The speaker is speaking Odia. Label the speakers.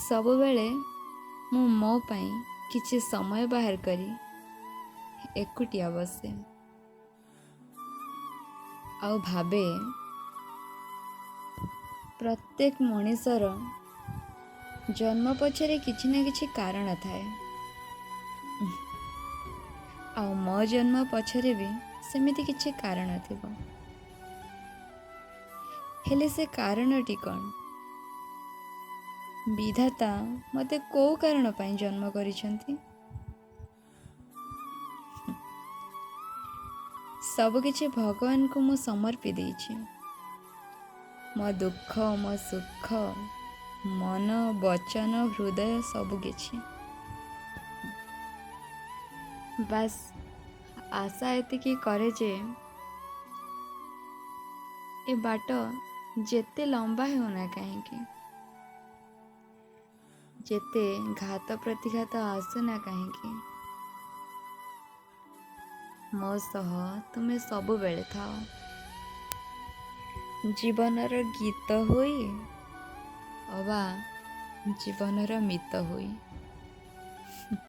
Speaker 1: ସବୁବେଳେ ମୁଁ ମୋ ପାଇଁ କିଛି ସମୟ ବାହାର କରି ଏକୁଟିଆ ବସେ ଆଉ ଭାବେ, ପ୍ରତ୍ୟେକ ମଣିଷର ଜନ୍ମ ପଛରେ କିଛି ନା କିଛି କାରଣ ଥାଏ ଆଉ ମୋ ଜନ୍ମ ପଛରେ ବି ସେମିତି କିଛି କାରଣ ଥିବ। ହେଲେ ସେ କାରଣଟି କ'ଣ? ବିଧାତା ମୋତେ କେଉଁ କାରଣ ପାଇଁ ଜନ୍ମ କରିଛନ୍ତି? ସବୁକିଛି ଭଗବାନଙ୍କୁ ମୁଁ ସମର୍ପି ଦେଇଛି। ମୋ ଦୁଃଖ, ମୋ ସୁଖ, ମନ, ବଚନ, ହୃଦୟ, ସବୁକିଛି। ବାସ୍ ଆଶା ଏତିକି କରେ ଯେ ଏ ବାଟ ଯେତେ ଲମ୍ବା ହେଉନା କାହିଁକି, ଯେତେ ଘାତ ପ୍ରତିଘାତ ଆସୁନା କାହିଁକି, ମୋ ସହ ତୁମେ ସବୁବେଳେ ଥାଅ, ଜୀବନର ଗୀତ ହୋଇ ଅବା ଜୀବନର ମିତ ହୋଇ।